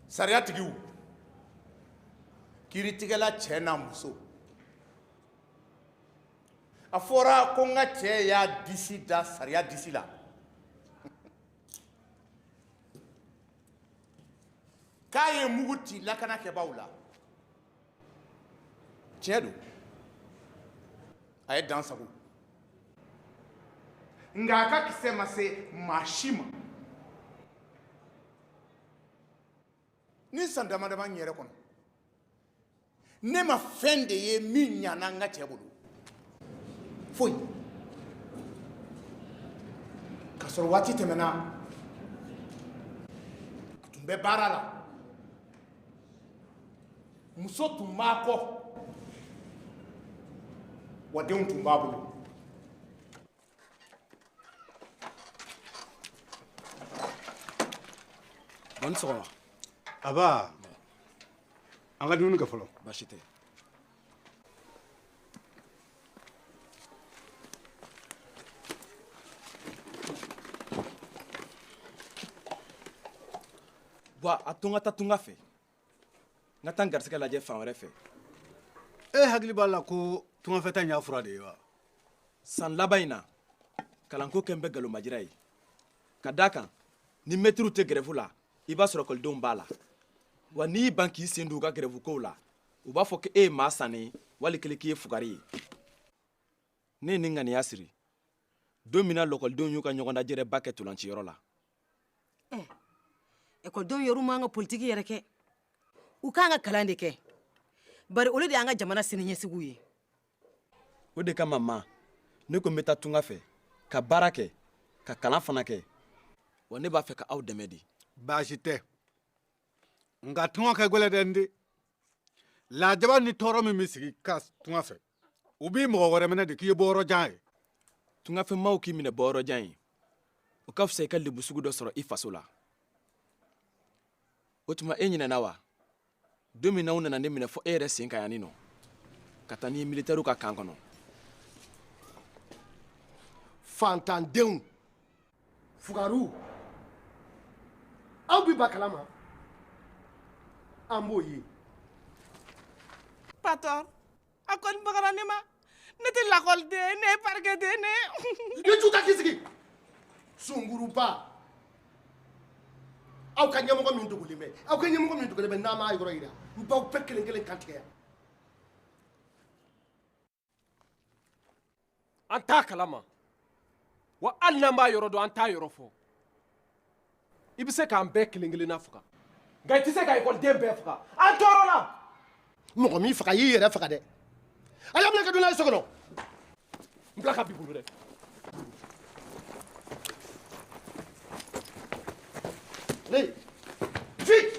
Sariyatigiw, kiiritigɛla cɛ n'a muso, a fɔra ko n ka cɛ y'a disi da sariya disi la k'a ye mugu ci lakanakɛbaaw la. Tiɲɛ don, a ye dan sagon, nka a ka kisɛ ma se maa si ma. Ni san dama dama n yɛrɛ kɔnɔ, ne ma fɛn de ye min ɲana n ka cɛ bolo, foyi. K'a sɔrɔ waati tɛmɛna, a tun bɛ baara la, muso tun b'a kɔ, wa denw tun b'a bolo. Bon, ni sɔgɔma. Aba, an ka dumuni kɛ fɔlɔ. Baasi tɛ. Bɔn, a to n ka taa tunga fɛ, n ka taa n garisɛgɛ lajɛ fan wɛrɛ fɛ. E hakili b'a la ko tungafɛta in y'a fura de ye wa? San laban in na, kalanko kɛn bɛ galomajira ye, ka d'a kan ni mɛtiriw tɛ gɛrɛfu la, i b'a sɔrɔ ekɔlidenw b'a la. Wa n'i y'i ban k'i sen don u ka gɛrɛfu kow la, u b'a fɔ ko e ye maa sannen ye, wali kelen k'i ye fugari ye. Ne ye nin ŋaniya siri don min na lɔkɔlidenw y'u ka ɲɔgɔndajɛrɛba kɛ tolanciyɔrɔ la. Ekɔlidenw yɛrɛ man ka politiki yɛrɛ kɛ, u k'an ka kalan de kɛ, bari olu de y'an ka jamana siniɲɛsigiw ye. O de kama ma, ne ko n bɛ taa tunga fɛ ka baara kɛ, ka kalan fana kɛ, wa ne b'a fɛ ka aw dɛmɛ de. Baasi tɛ, nka tunga ka gɛlɛn dɛ. N den, lajaba ni tɔɔrɔ min bɛ sigi ka tunga fɛ, u b'i mɔgɔ wɛrɛ minɛ de k'i ye bɔyɔrɔ jan ye. Tungafɛmaw k'i minɛ bɔyɔrɔ jan ye, o ka fisa i ka lebu sugu dɔ sɔrɔ i faso la. O tuma e ɲinɛna wa? Don min na u nana ne minɛ fɔ e yɛrɛ sen kan yan nin nɔ, ka taa n'i ye militɛriw ka kan kɔnɔ. Fantandenw, fugariw, aw bɛ ba kalama, an b'o ye. Patɔrɔn, a kɔni bagara ne ma. Ne tɛ lakɔliden, ne ye parikɛden ne. I ju ta k'i sigi sunguruba. Aw ka ɲɛmɔgɔ min dogolen bɛ, aw ka ɲɛmɔgɔ min dogolen bɛ, n'a m'a yɔrɔ yira, n b'aw bɛɛ kelen kelen kantigɛ yan. An t'a kalama, wa hali n'an b'a yɔrɔ dɔn, an t'a yɔrɔ fɔ. I bɛ se k'an bɛɛ kelen kelenna faga, nka i tɛ se ka ekɔliden bɛɛ faga. An tɔɔrɔ la. Mɔgɔ min faga, i y'i yɛrɛ faga dɛ. A y'a minɛ ka don n'a ye so kɔnɔ. N bila ka b'i bolo dɛ. Allez, vite!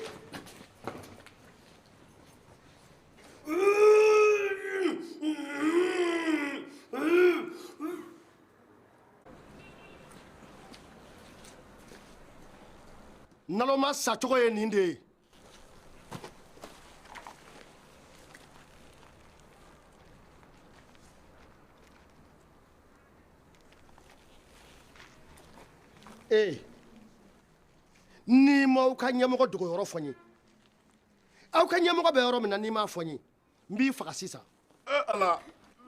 Naloma sacogo ye nin de ye. Ee, n'i m'aw ka ɲɛmɔgɔ dogoyɔrɔ fɔ n ye, aw ka ɲɛmɔgɔ bɛ yɔrɔ min na, n'i m'a fɔ n ye, n b'i faga sisan. Ala,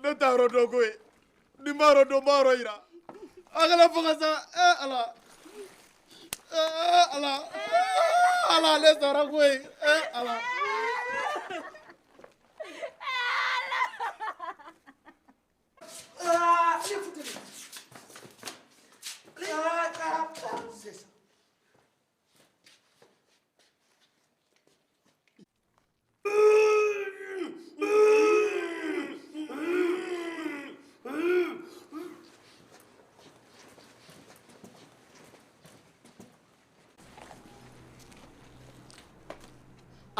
ne t'a yɔrɔ dɔn koyi. Ni n b'a yɔrɔ dɔn, n b'a yɔrɔ yira. A kana faga sa. Ala, Ala, Ala, ne sara koyi. Ala.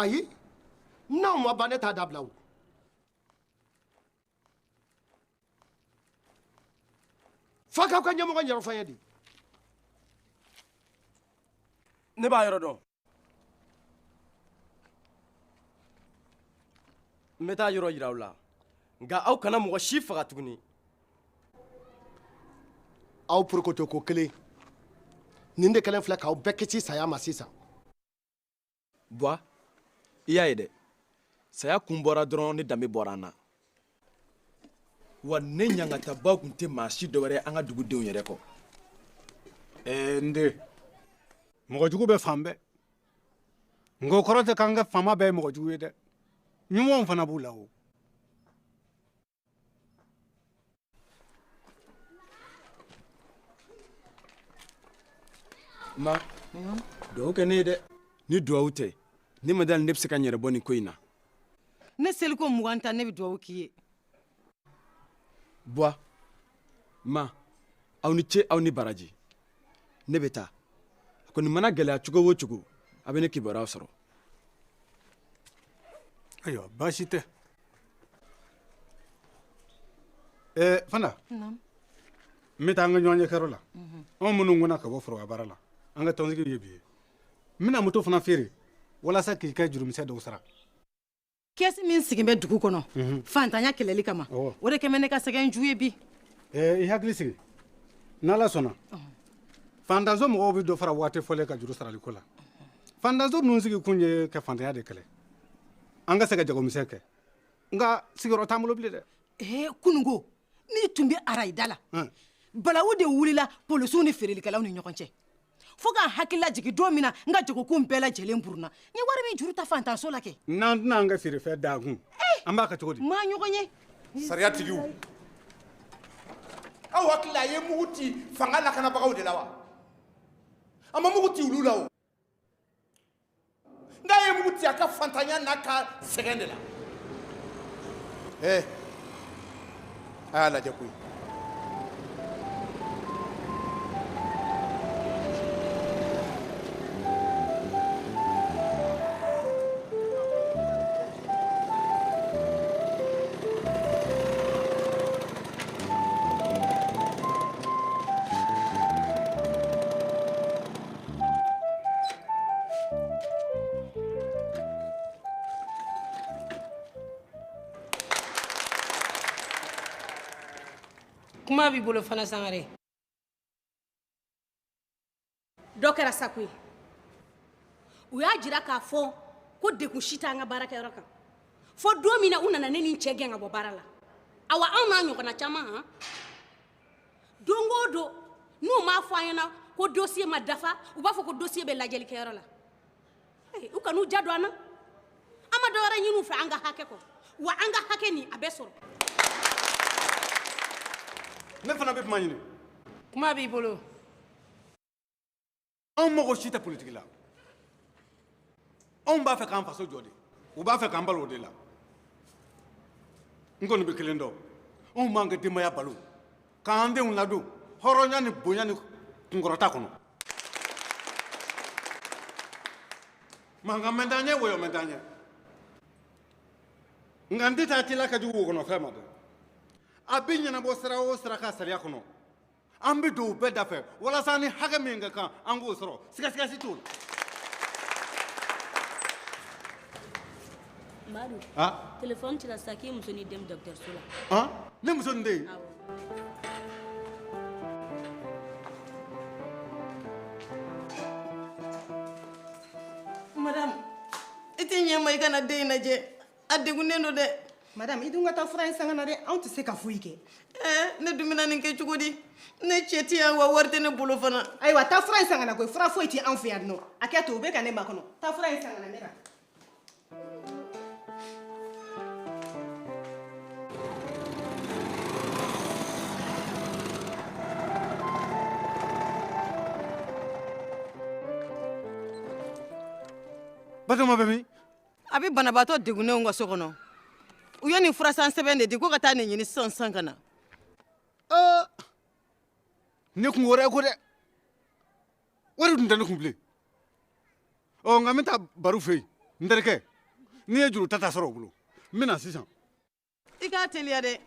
Ayi, n'aw ma ban, ne t'a dabila o. F'a k'aw ka ɲɛmɔgɔ ɲɛrɛ fɔ n ye de. Ne b'a yɔrɔ dɔn. N bɛ taa yɔrɔ yira aw la, nka aw kana mɔgɔ si faga tuguni. Aw porokoto ko kelen nin de kɛlen filɛ k'aw bɛɛ kisi saya ma sisan. Buwa, i y'a ye dɛ, saya kun bɔra dɔrɔn ne danbe bɔra an na. Wa ne ɲangatabaw tun tɛ maa si dɔwɛrɛ ye an ka dugudenw yɛrɛ kɔ. Ɛɛ n den, mɔgɔ jugu bɛ fan bɛɛ. Nka o kɔrɔ tɛ k'an ka faama bɛɛ ye mɔgɔ jugu ye dɛ. Ɲumanw fana b'u la o. Ma, duwawu kɛ ne ye dɛ. Ni duwawu tɛ, ne ma d'a la ne bɛ se ka n yɛrɛ bɔ nin ko in na. Ne seliko 20 ta, ne bɛ duwawu k'i ye. Buwa, ma, aw ni ce, aw ni baraji. Ne bɛ taa. A kɔni mana gɛlɛya cogo o cogo, a bɛ ne kibaruya sɔrɔ. Ayiwa, baasi tɛ. Fanta. Naamu. N bɛ taa an ka ɲɔgɔnyekɛyɔrɔ la. Anw minnu kɔnna ka bɔ foroba baara la, an ka tɔnsigi ye bi ye. N bɛna moto fana feere walasa k'i ka jurumisɛn dɔw sara. Kɛsi min sigin bɛ dugu kɔnɔ fantanya kɛlɛli kama, o de kɛmɛ ne ka sɛgɛn ju ye bi. I hakili sigi, n'Ala sɔnna, fantanso mɔgɔw bɛ dɔ fara waati fɔlen ka juru sarali ko la. Fantanso ninnu sigi kun ye ka fantanya de kɛlɛ, an ka se ka jagomisɛn kɛ, nka sigiyɔrɔ t'an bolo bilen dɛ. Kununko n'i tun bɛ arayida la, balawu de wulila polisiw ni feerelikɛlaw ni ɲɔgɔn cɛ, fo ka hakili lajigin don min na n ka jagokun bɛɛ lajɛlen burunna, n ye wari min juru ta fantanso la kɛ. N'an tɛna an ka feerefɛn d'a kun, an b'a kɛ cogo di? Maa ɲɔgɔn ye. Sariyatigiw, aw hakili la a ye mugu ci fanga lakanabagaw de la wa? A ma mugu ci olu la o. N'a ye mugu ci a ka fantanya n'a ka sɛgɛn de la. A y'a lajɛ koyi. Kuma b'i bolo fana Sangare. Dɔ kɛra sa koyi. U y'a jira k'a fɔ ko degun si t'an ka baarakɛyɔrɔ kan. Fo don min na u nana ne ni n cɛ gɛn ka bɔ baara la. Awa anw n'a ɲɔgɔnna caman han. Don o don n'u m'a fɔ an ɲɛna ko dossier ma dafa, u b'a fɔ ko dossier bɛ lajɛlikɛyɔrɔ la. U kan'u ja don an na. An ma dɔ wɛrɛ ɲini u fɛ an ka hakɛ kɔ. Wa an ka hakɛ nin a bɛ sɔrɔ. Ne fana bɛ kuma ɲini. Kuma b'i bolo. Anw mago si tɛ politiki la. Anw b'a fɛ k'an faso jɔ de. U b'a fɛ k'an balo o de la. N kɔni bɛ kelen dɔn. Anw b'an ka denbaya balo, k'an denw ladon hɔrɔnya ni bonya ni kunkɔrɔta kɔnɔ. Mankan mɛn t'an ɲɛ, wɔyɔ mɛn t'an ɲɛ. Nka n tɛ taa teliya ka jugu wo kɔnɔ fɛn ma dɛ. A bɛ ɲɛnabɔ sira o sira ka sariya kɔnɔ, an bɛ don o bɛɛ da fɛ walasa ni hakɛ min ka kan an k'o sɔrɔ, sigasiga si t'o la. Madu, telefɔni cira sisan k'i muso n'i den bɛ dɔgɔtɔrɔso la. Ne muso ni den? Awɔ. Madame, i tɛ ɲɛ n ma i ka na den in lajɛ, a degunnen don dɛ. Madame, i dun ka taa fura in san ka na dɛ, anw tɛ se ka foyi kɛ. Ne dun bɛna nin kɛ cogo di? Ne cɛ tɛ yan wa wari tɛ ne bolo fana. Ayiwa, taa fura in san ka na koyi, fura foyi tɛ anw fɛ yan nɔ. A kɛ to, u bɛ ka ne makɔnɔ. Taa fura in san ka na ne la. Batoma bɛ min? A bɛ banabaatɔ degunnenw ka so kɔnɔ. U ye nin furasan sɛbɛn de di ko ka taa nin ɲini sisan sisan ka na. Ne kun wɛrɛ ko dɛ. Wari dun tɛ ne kun bilen. Nka n bɛ taa Baru fɛ yen, n terikɛ. N'i ye juru ta sɔrɔ o bolo, n bɛ na sisan. I k'a teliya dɛ.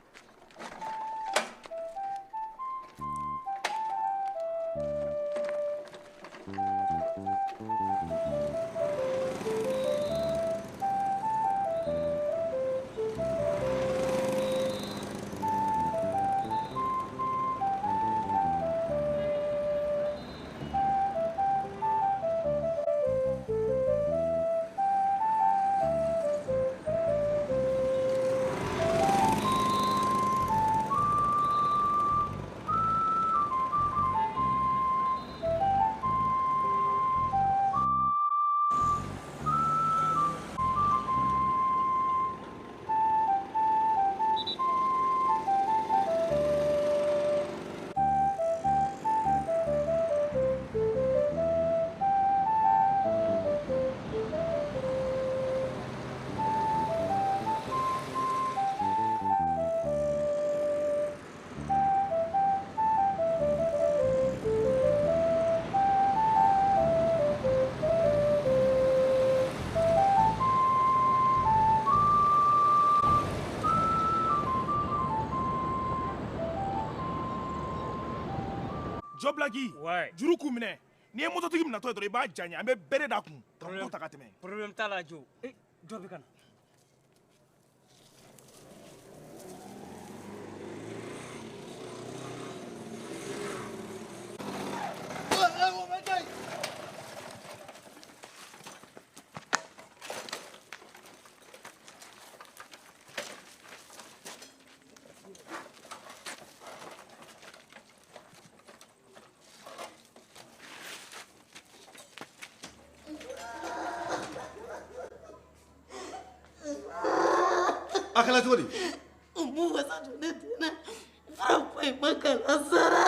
Jɔ Blaki. Juru k'u minɛ. N'i ye mototigi minɛtɔ ye dɔrɔn i b'a janya an bɛ bere d'a kun ka moto ta ka tɛmɛ. Problème t'a la Jo. Eh, jɔ bɛ ka na. A kɛra cogo di? U m'u wasa don ne den na fura foyi ma kalan sara.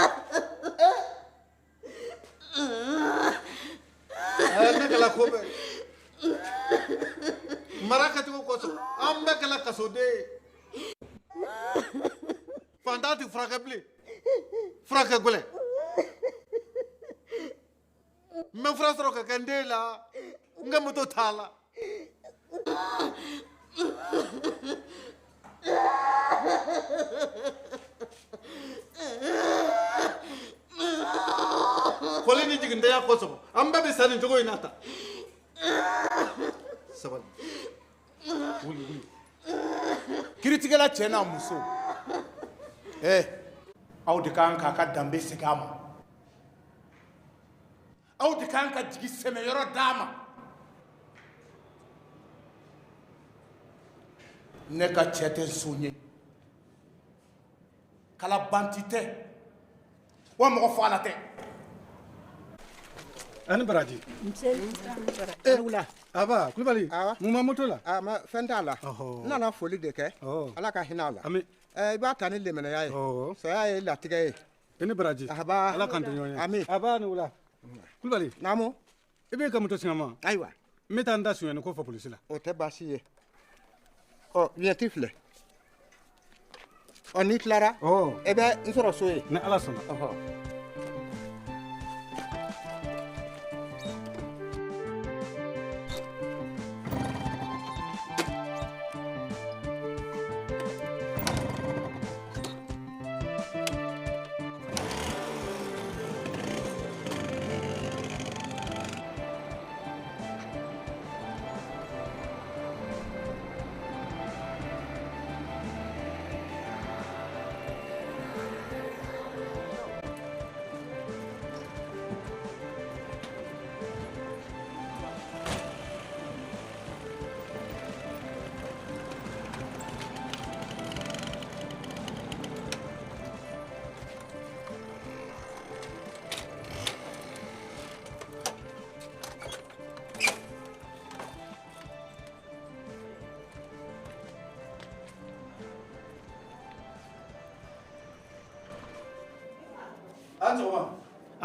Ne kɛla ko bɛɛ mara kɛcogo kosɔn an bɛɛ kɛla kasoden ye. Fantan tɛ furakɛ bilen, furakɛ gɛlɛn. N bɛ fura sɔrɔ ka kɛ n den la, n ka moto t'a la. Kɔli ni jigintanya kosɔn an bɛɛ bɛ sa nin cogo in na tan. Sabali. Wuli wuli. Kiritigɛla cɛ n'a muso, aw de kan k'a ka danbe segin a ma. Aw de kan ka jigi sɛmɛyɔrɔ d'a ma. Ne ka cɛ tɛ nson ye, kalabanti tɛ, wa mɔgɔ fagala tɛ. Ani baraji. E wula. Aba Kulubali. Mun ma moto la? A ma fɛn t'a la. N nana foli de kɛ. Ala ka hinɛ a la. Ami. I b'a ta ni lemɛnɛya ye. Saya ye latigɛ ye. I ni baraji. Aba. Ala k'an to ɲɔgɔn ye. Ami. Aba ni wula. Kulubali. Naamu. I b'e ka moto singa ma. Ayiwa. N bɛ taa n da sonyɛni ko fɔ polisi la. O tɛ baasi ye. Ɔ viɲɛti filɛ. Ɔ n'i tilara. I bɛ n sɔrɔ so ye. Ni Ala sɔnna.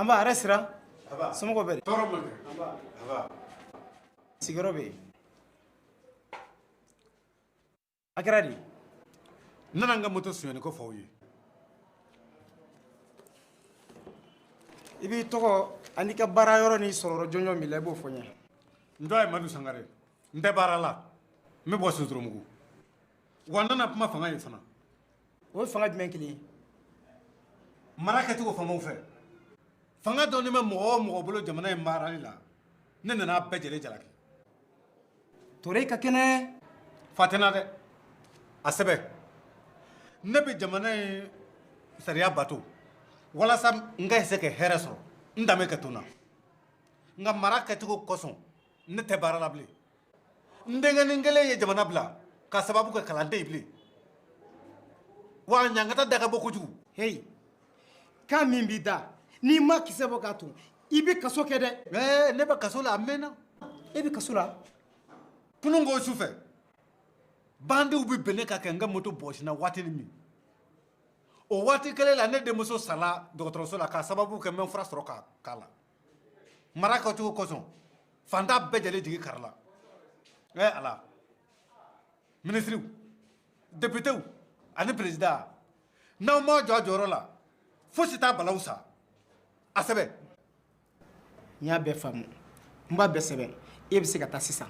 An b'a hɛrɛ sira. Somɔgɔw bɛ di? Tɔɔrɔ ma kɛ. Sigiyɔrɔ bɛ yen. A kɛra di? N nana n ka moto sonyɛni ko fɔ aw ye. I b'i tɔgɔ an'i ka baara yɔrɔ n'i sɔrɔyɔrɔ jɔnjɔn min la, i b'o fɔ n ye. N tɔgɔ ye Madu Sangare. N tɛ baara la. N bɛ bɔ Sotoromugu. Wa n nana kuma fanga ye fana. O ye fanga jumɛn kelen ye? Mara kɛcogo faamaw fɛ. Fanga dɔɔni bɛ mɔgɔ o mɔgɔ bolo jamana in marali la, ne nana a bɛɛ jɛlen jalaki. Ture ka kɛnɛ. Fa tɛ n na dɛ. A sɛbɛn. Ne bɛ jamana in sariya bato walasa n ka se ka hɛrɛ sɔrɔ, n danbe ka to n na. Nka mara kɛcogo kosɔn, ne tɛ baara la bilen. N denkɛnin kelen ye jamana bila k'a sababu kɛ kalanden ye bilen. Wa ɲangata da ka bɔ kojugu. Heyi, kan min b'i da, n'i ma kisɛ bɔ k'a ton, i bɛ kaso kɛ dɛ. Ɛɛ, ne bɛ kaso la a mɛnna. E bɛ kaso la? Kunun ko su fɛ, bandiw bɛ bɛn ne kan ka n ka moto bɔsi n na waati ni min. O waati kelen la, ne denmuso sala dɔgɔtɔrɔso la k'a sababu kɛ n bɛ fura sɔrɔ ka k'a la. Mara kɛcogo kosɔn, fantan bɛɛ jɛlen jigi karila. Ɛ Ala, minisiriw, députéw ani président, n'aw ma jɔ a jɔyɔrɔ la, fosi t'a balawu sa. A sɛbɛn. N y'a bɛɛ faamu. N b'a bɛɛ sɛbɛn. E bɛ se ka taa sisan.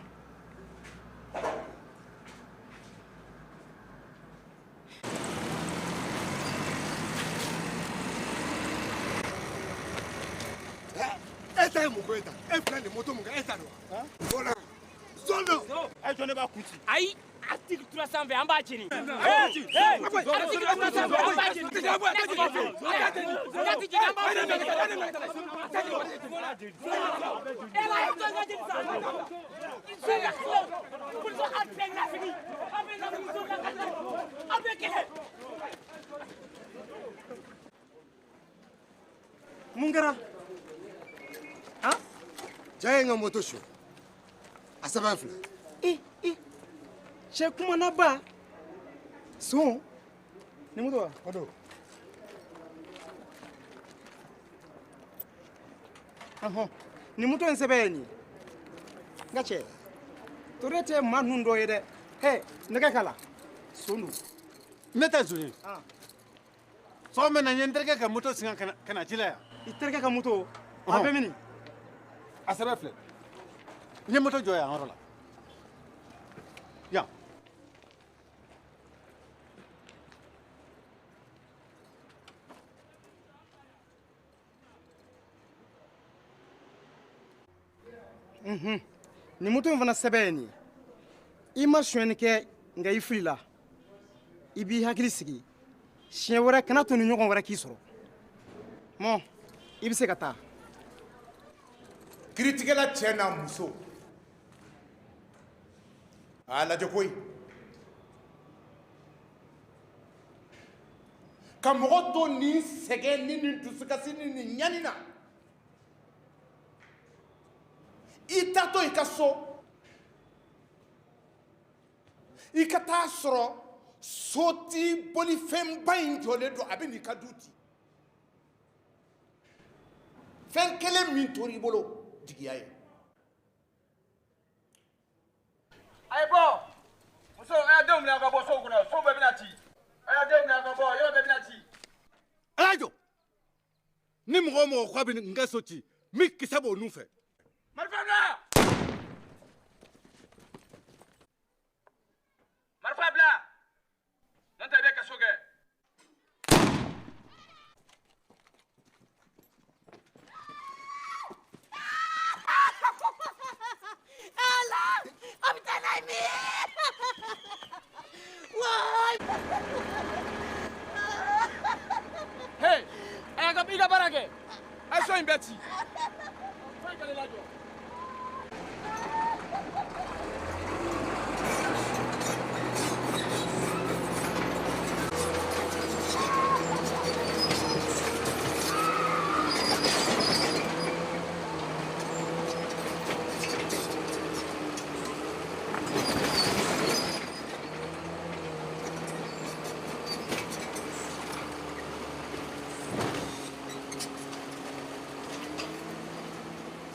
ta don wa? Zon don. A ye jɔ, ne b'a kun ci. Ayi, article 320, an b'a jeni. Article 320, an b'a jeni. Ne ti jeni, an b'a jeni. E la ye jɔn ka jeni sa? Polisi an bɛɛ nafigi. An bɛɛ nafigi, so ka kan. An bɛɛ kɛlɛ. Mun kɛra? Han? Cɛ ye n ka moto suɲɛ. A sɛbɛn filɛ. E e cɛ kumana ba son ni moto wa? O don. Ɔhɔn, nin moto in sɛbɛn ye nin ye. N ka cɛ, Ture tɛ maa ninnu dɔ ye dɛ. Hɛ, nɛgɛ k'a la. Son don. Ne tɛ zon ye. Sɔgɔma na n ye n terikɛ ka moto singa ka na ci la yan. I terikɛ ka moto? A bɛ min? A sɛbɛn filɛ. N ye moto jɔ yan yɔrɔ la. Yan. Unhun. Nin moto in fana sɛbɛn ye nin ye. I ma sonyɛni kɛ, nka i filila. I b'i hakili sigi. Siɲɛ wɛrɛ kana to ni ɲɔgɔn wɛrɛ k'i sɔrɔ. Mɔ, i bɛ se ka taa. Kiritigɛla cɛ n'a muso, a lajɛ koyi, ka mɔgɔ to nin sɛgɛn ni nin dusukasi ni nin ɲani na, i taatɔ i ka so, i ka taa sɔrɔ soti bolifɛnba in jɔlen don, a bɛ n'i ka du ci. Fɛn kelen min tora i bolo, jigiya ye. A ye bɔ, musow, a y'a denw minɛ, a ka bɔ sow kɔnɔ, sow bɛɛ bɛna ci. A y'a denw minɛ, a ka bɔ, yɔrɔ bɛɛ bɛna ci. Ala jɔ, ni mɔgɔ o mɔgɔ k'a bɛ n ka so ci, min kisɛ b'o nun fɛ. Marifa bila! Marifa bila! N'o tɛ i bɛ kaso kɛ. Ala, a bɛ taa n'a ye min? Waay! Hey, a y'a ka i ka baara kɛ. A ye so in bɛɛ ci. So in kɛlen lajɔ.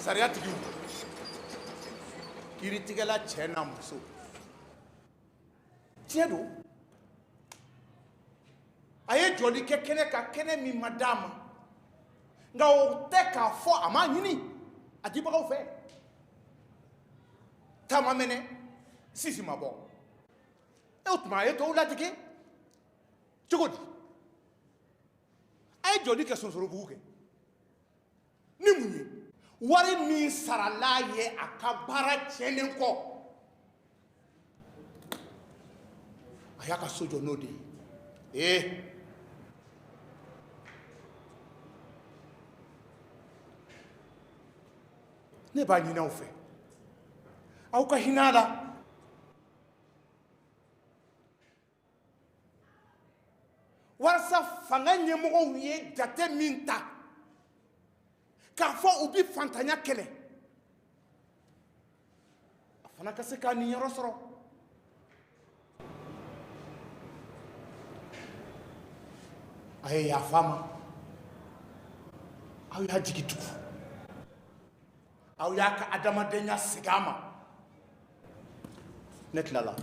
Sariya tigiw, kiritigɛla cɛ n'a muso, tiɲɛ don, a ye jɔli kɛ kɛnɛ kan, kɛnɛ min ma d'a ma, nka o tɛ k'a fɔ a m'a ɲini a dibagaw fɛ. Taama mɛnɛ, sisi ma bɔ. E o tuma a ye tɔw ladege cogo di? A ye jɔli kɛ Sonsorobugu kɛ ni mun ye? Wari min sarala ye a ka baara tiɲɛnen kɔ, a y'a ka so jɔ n'o de ye. Ee, ne b'a ɲini aw fɛ, aw ka hinɛ a la. Walasa fanga ɲɛmɔgɔw ye jate min ta k'a fɔ u bɛ fantanya kɛlɛ, a fana ka se k'a niyɔrɔ sɔrɔ. A ye yafa ma, aw y'a jigi tugu, aw y'a ka adamadenya segin a ma. Ne tilala.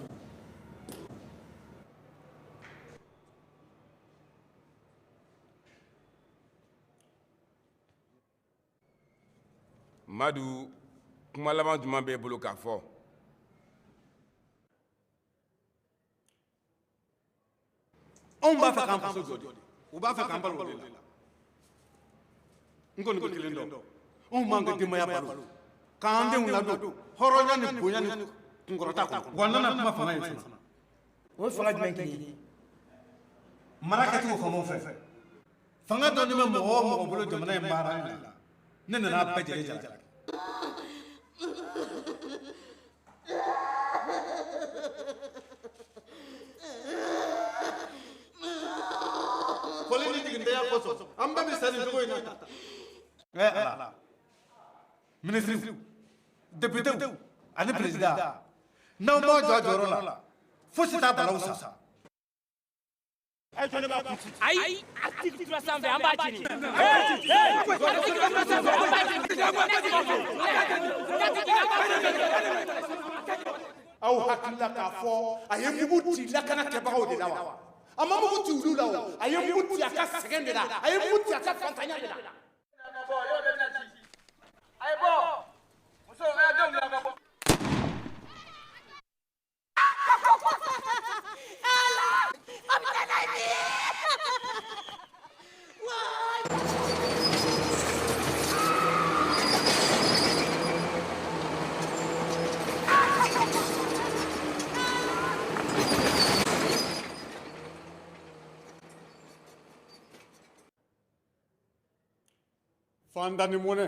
Madu, kuma laban jumɛn b'e bolo k'a fɔ? Anw b'a fɛ k'an faso jɔ de, u b'a fɛ k'an balo o de la. N kɔni bɛ kelen dɔn, anw b'an ka denbaya balo K'an denw ladon hɔrɔnya ni bonya ni kunkɔrɔta kɔnɔ. Wa n nana kuma fanga ye fana. O ye fanga jumɛn kelen ye? Mara kɛcogo faamaw fɛ. Fanga dɔɔnin bɛ mɔgɔ o mɔgɔ bolo jamana in baarali la, ne nana a bɛɛ jɛlen jalaki. Fɔli ni jigintanya kosɔn, an bɛɛ bɛ sa nin cogo in na tan. Ɛ Ala, minisiriw, députéw ani président, n'aw m'aw jɔ a jɔyɔrɔ la, fosi t'a balawu sa. Ayi, article 320 an b'a jeni. Article 320 an b'a jeni. Aw hakili la k'a fɔ a ye mugu ci lakana kɛbagaw de la wa? A ma mugu ci olu la o, a ye mugu ci a ka sɛgɛn de la, a ye mugu ci a ka fantanya de la. A ye bɔ, musow a y'a denw bila ka bɔ. Fanda ni mɔnɛ.